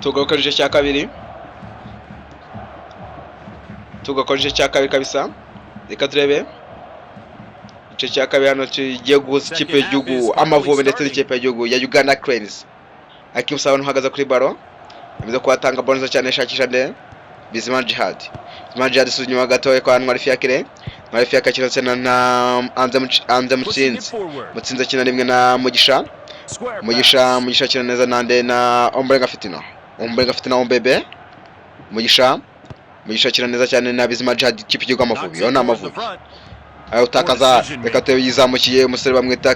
Tugaruka igice cya kabiri, tugakora igice cya kabiri kabisa. Reka turebe igice cya kabiri hano tugiye guhuza ikipe y'igihugu Amavubi ndetse n'ikipe y'igihugu ya Uganda Cranes. Hakim Sahabo uhagaze kuri ballon, yamaze kuhatanga ballon nziza cyane, ishakisha nde? Bizimana Djihad. Bizimana Djihad isubiza inyuma gatoya kwa Ntwari Fiacre. Ntwari Fiacre akina ndetse na Anze Pushing it Mutsinzi. forward. Mutsinzi akina rimwe na Mugisha. Square Mugisha. pass. Mugisha akina neza nande? Na Ombolenga Fitina. Ombolenga Fitina, Ombebe. Mugisha, Mugisha akina neza cyane na Bizimana Djihad. Ikipe y'igihugu Amavubi Knocks yo it ni towards the Amavubi front. Utakaza. Reka turebe, yizamukiye umusore bamwita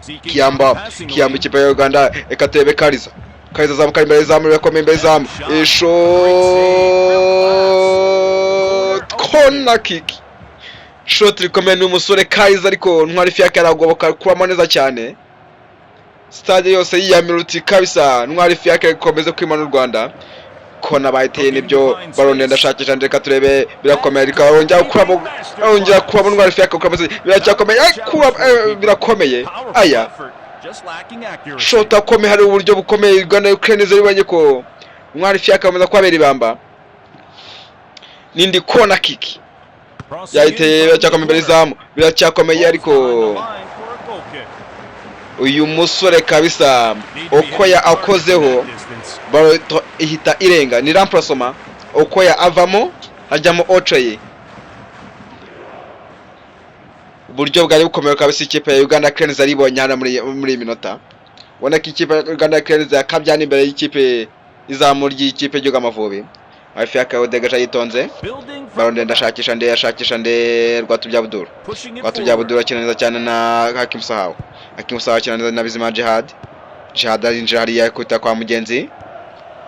Seeking Kiyamba. passing Kiyamba, lane. ikipe ya Uganda. Reka turebe Kariza. Kariza azamuka imbere y'izamu, birakomeye imbere y'izamu, ishot, corner kick. Shot rikomeye ni umusore Kariza, ariko Ntwari Fiacre aragoboka, kuramo neza cyane. Stade yose yiyamira uti kabisa Ntwari Fiacre ikomeze kwimana u Rwanda. Kona bayiteye nibyo, ballon ndende ashakisha. Reka turebe, birakomeye, ariko arongera kuramo, arongera kuramo. Ntwari Fiacre kuramo, biracyakomeye, kuramo, birakomeye aya. Effort, just lacking accuracy. Shot akomeye, hari uburyo bukomeye Rwanda Cranes ribonye ko Ntwari Fiacre amaze kubabera ibamba. N'indi corner kick Crossing yayiteye, in from biracyakomeye the imbere corner. y'izamu, biracyakomeye, ariko Ball's behind the line for a goal kick. Uyu musore kabisa Need to be uko hitting ya targets from akozeho that distance. ballon ihita irenga. Ni remplacement, uko ya avamo hajyamo Ochoye. Uburyo bwari bukomeye kabisa ikipe ya Uganda Cranes yaribonye hano muri iyi minota. Ubona ko ikipe ya Uganda Cranes yakabyana imbere y'ikipe, izamu ry'ikipe y'igihugu Amavubi. Hafi y'akadegaje yitonze. Building from Ballon the ndende, back. ashakisha nde? Ashakisha nde? Rwatubyaye. Pushing it Rwatubyaye forward. akina neza cyane na Hakim Sahabo. Hakim Sahabo akina neza na Bizimana Djihad. Djihad arinjira hariya, akubita kwa Mugenzi.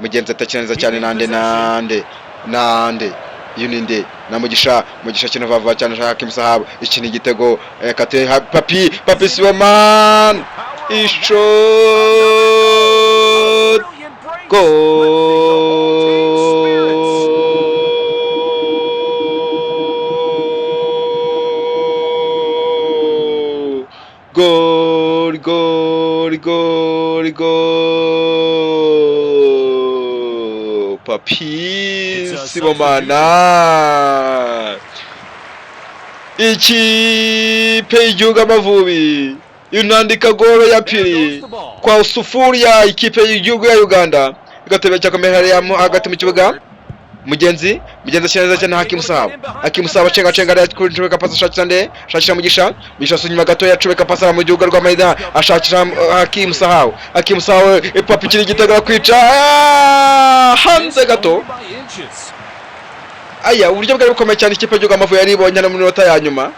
Mugenzi atakina neza cyane nande? Nande? Nande? Iyo ni nde? Na Mugisha. Mugisha akina vuba vuba cyane, ashaka Hakim Sahabo. Iki ni igitego. Kate Papi, Papi Sibomana, Power on that. Ishot. Brilliant break. Lifting the whole team's spirits. Goal, goal, goal, goal! Papi It's a Sibomana. Ikipe y'igihugu Amavubi inandika goro ya There pili goes the ball. kwa sufuri ya ikipe y'igihugu ya Uganda. Igatebe cyakomeye hariya hagati mu kibuga. Mugenzi, Mugenzi akina neza cyane. Hakim Sahabo, Hakim Sahabo acenga, cenga hariya kuri cubeka pasi, ashakisha nde? Ashakisha Mugisha. Mugisha asunya inyuma gatoya, cubeka pasi mu gihugu rwa Maida, ashakisha Hakim Sahabo. Hakim Sahabo, ipapi, ikiri igitego, kwica. Ah, hanze gato. Only by inches. Aya, uburyo bwari bukomeye cyane ikipe y'igihugu Amavubi yari ibonye hano mu minota ya nyuma.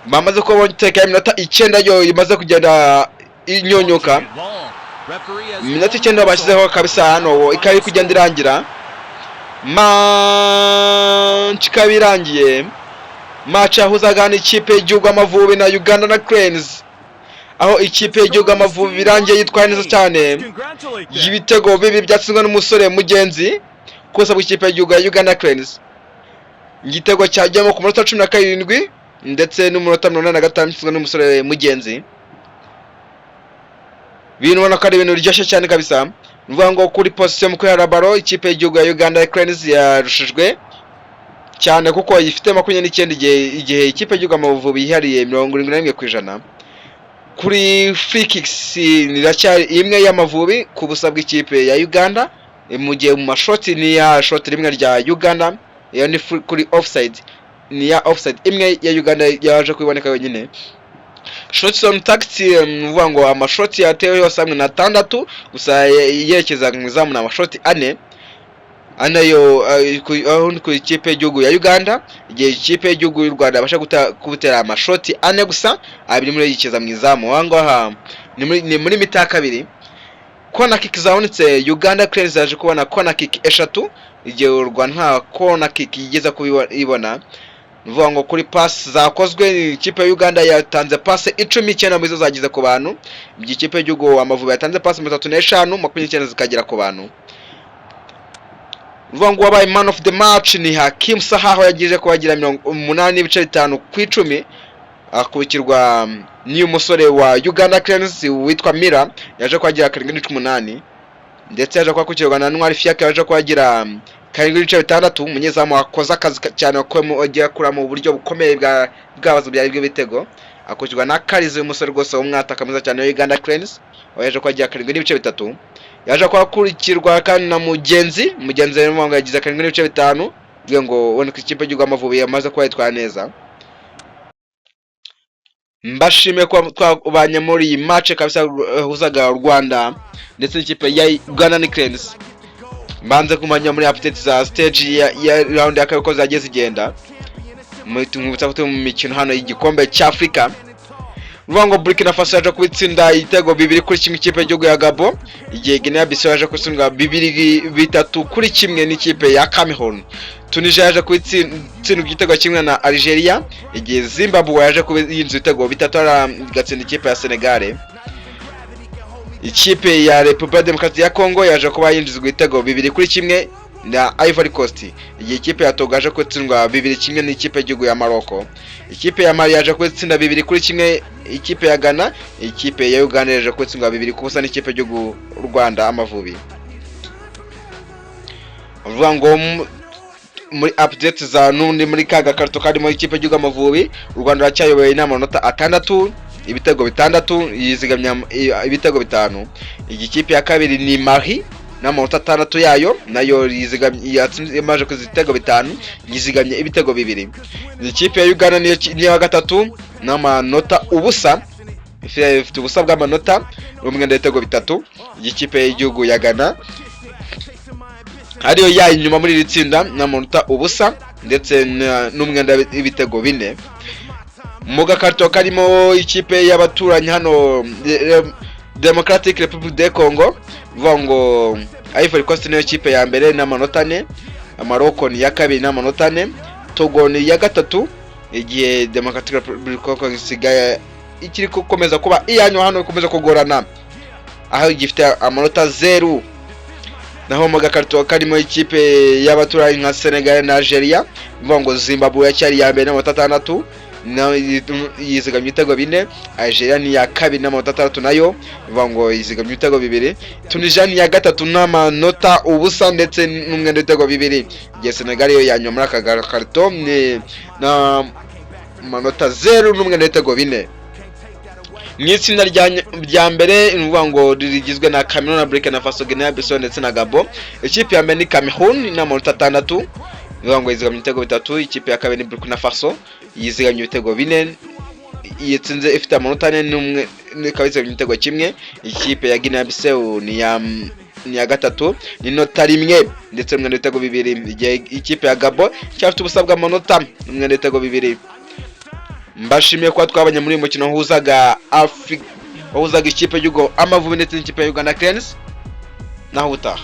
Bamaze kuba iteka iminota 9 yo imaze kugenda inyonyuka. Launching it long. Referee has Iminota 9 bashyizeho kabisa hano ikaba iri kugenda irangira. Match ikaba irangiye, match yahuzaga hano ikipe y'igihugu Amavubi na Uganda na Cranes, aho ikipe y'igihugu Amavubi birangiye yitwaye neza cyane. Congratulate them. Ibitego bibi byatsinzwe n'umusore Mugenzi kusa bw'ikipe y'igihugu ya Uganda Cranes. Igitego cyajyamo ku munota 17 ndetse n'umunota 85 cyatsinzwe n'umusore Mugenzi. Ibintu ubona ko ari ibintu biryoshye cyane kabisa. Ni ukuvuga ngo kuri position mu kwihara ballon, ikipe y'igihugu ya Uganda Cranes yarushijwe cyane kuko ifite 29, igihe ikipe y'igihugu Amavubi yihariye 71%. Kuri free kicks iracyari imwe y'Amavubi ku busa bw'ikipe ya Uganda, mu gihe mu mashoti ni ya shoti rimwe rya Uganda. Iyo ni kuri offside, ni ya offside imwe ya Uganda yaje kuboneka yonyine. Shots on target, ni ukuvuga ngo amashoti yatewe yose hamwe na atandatu gusa yerekeza mu izamu ni amashoti ane ane yo aho ni ku ikipe y'igihugu ya Uganda, igihe ikipe y'igihugu y'u Rwanda yabasha gutera amashoti ane gusa, abiri muri yo yikeza mu izamu. Aho ngaha ni muri mi-temps ya kabiri. Corner kick zabonetse, Uganda Cranes yaje kubona corner kick eshatu, igihe u Rwanda nta corner kick yigeze kubibona. Ni ukuvuga ngo kuri pass zakozwe, ikipe ya Uganda yatanze passe 10, icyenda muri zo zageze ku bantu, igihe ikipe y'igihugu Amavubi yatanze passe 35, 29 zikagera ku bantu. Ni ukuvuga ngo uwabaye man of the match ni Hakim Sahaho, yagize kubagira 85.5 ku icumi. Akurikirwa n'uyu musore wa Uganda Cranes witwa Mira, yaje kuhagira 7.8, ndetse yaje kuhakurikirwa na Ntwari Fiacre, yaje kuhagira 7.6, umunyezamu wakoze akazi cyane, wagiye akura mu buryo bukomeye bwa bwabazo byari bw'ibitego. Akurikirwa na Karizi, umusore rwose w'umwataka mwiza cyane wa Uganda Cranes, aho yaje kuhagira 7.3. Yaje kuhakurikirwa kandi na Mugenzi. Mugenzi rero ngo yagize 7.5, bivuga ngo ubona ko ikipe y'igihugu Amavubi yamaze kuba yitwara neza. Mbashimiye kuba twabanye muri iyi match kabisa yahuzaga u Rwanda ndetse n'ikipe ya Uganda Cranes. Mbanze kumenya muri update za stage ya round ya kabiri uko zagiye zigenda. Mwibutsa ko turi mu mikino hano y'igikombe cy'Afurika. Uvuga ngo Burkina Faso yaje kubitsinda ibitego 2-1 ikipe y'igihugu ya Gabon, igihe Guinea Bissau yaje gutsindwa 3-1 n'ikipe ya Cameroon. Tunisia yaje kubitsindwa igitego kimwe na Algeria, igihe Zimbabwe yaje kubitsinda ibitego 3 igatsinda ikipe ya Senegal. Ikipe ya Republika Demokarasi ya Congo yaje kuba yinjizwa ibitego 2-1 na Ivory Coast, igihe ikipe ya Togo yaje gutsindwa 2-1 n'ikipe y'igihugu ya Morocco. Ikipe ya Mali yaje gutsinda 2-1 ikipe ya Ghana. Ikipe ya Uganda yaje gutsindwa 2-0 n'ikipe y'igihugu Rwanda Amavubi. Uvuga ngo muri update za nundi muri ka gakarito karimo ikipe y'igihugu Amavubi, u Rwanda ruracyayoboye n'amanota 6, ibitego 6, yizigamye ibitego 5. Iyi kipe ya kabiri ni Mali n'amanota 6 yayo, nayo yizigamye, yatsinze, yamaze kuza ibitego 5, yizigamye ibitego 2. Ikipe ya Uganda niyo ya gatatu n'amanota 0, ifite ubusa bw'amanota n'umwenda w'ibitego 3. Iyi kipe y'igihugu ya Ghana ariyo yayo inyuma muri iri tsinda n'amanota 0 ndetse n'umwenda w'ibitego 4. Mu gakarito karimo ikipe y'abaturanyi hano, Democratic Republic de Congo, bivuga ngo Ivory Coast niyo kipe ya mbere n'amanota 4, Morocco ni iya kabiri n'amanota 4, Togo ni iya gatatu, igihe Democratic Republic Congo isigaye ikiri gukomeza kuba iyanyu hano, ikomeza kugorana, aho gifite amanota 0. Naho mu gakarito karimo ikipe y'abaturanyi nka Senegal na Algeria, bivuga ngo Zimbabwe yacyari iya mbere n'amanota 6, nayo yizigamye ibitego 4. Algeria ni iya kabiri n'amanota 6, nayo bivuga ngo yizigamye ibitego 2. Tunisia ni iya gatatu n'amanota 0 ndetse n'umwenda w'ibitego 2, igihe Senegal yo ya nyuma muri aka gakarito ni n'amanota 0 n'umwenda w'ibitego 4. Mu itsinda rya mbere, ni ukuvuga ngo rigizwe na Cameroon na Burkina Faso, Guinea Bissau ndetse na Gabon. Ikipe ya mbere ni Cameroon n'amanota 6, ni ukuvuga ngo yizigamye ibitego 3. Ikipe ya kabiri ni Burkina Faso, yizigamye ibitego 4, yitsinze ifite amanota 4 n'umwe, ikaba yizigamye igitego 1. Ikipe ya Guinea Bissau ni iya gatatu, ni inota 1 ndetse n'umwenda w'ibitego 2, igihe ikipe ya Gabon cyafite ubusa bw'amanota n'umwenda w'ibitego 2. Mbashimiye kuba twabanye muri uyu mukino wahuzaga Afri wahuzaga ikipe y'igihugu Amavubi ndetse n'ikipe ya Uganda Cranes. Naho ubutaha.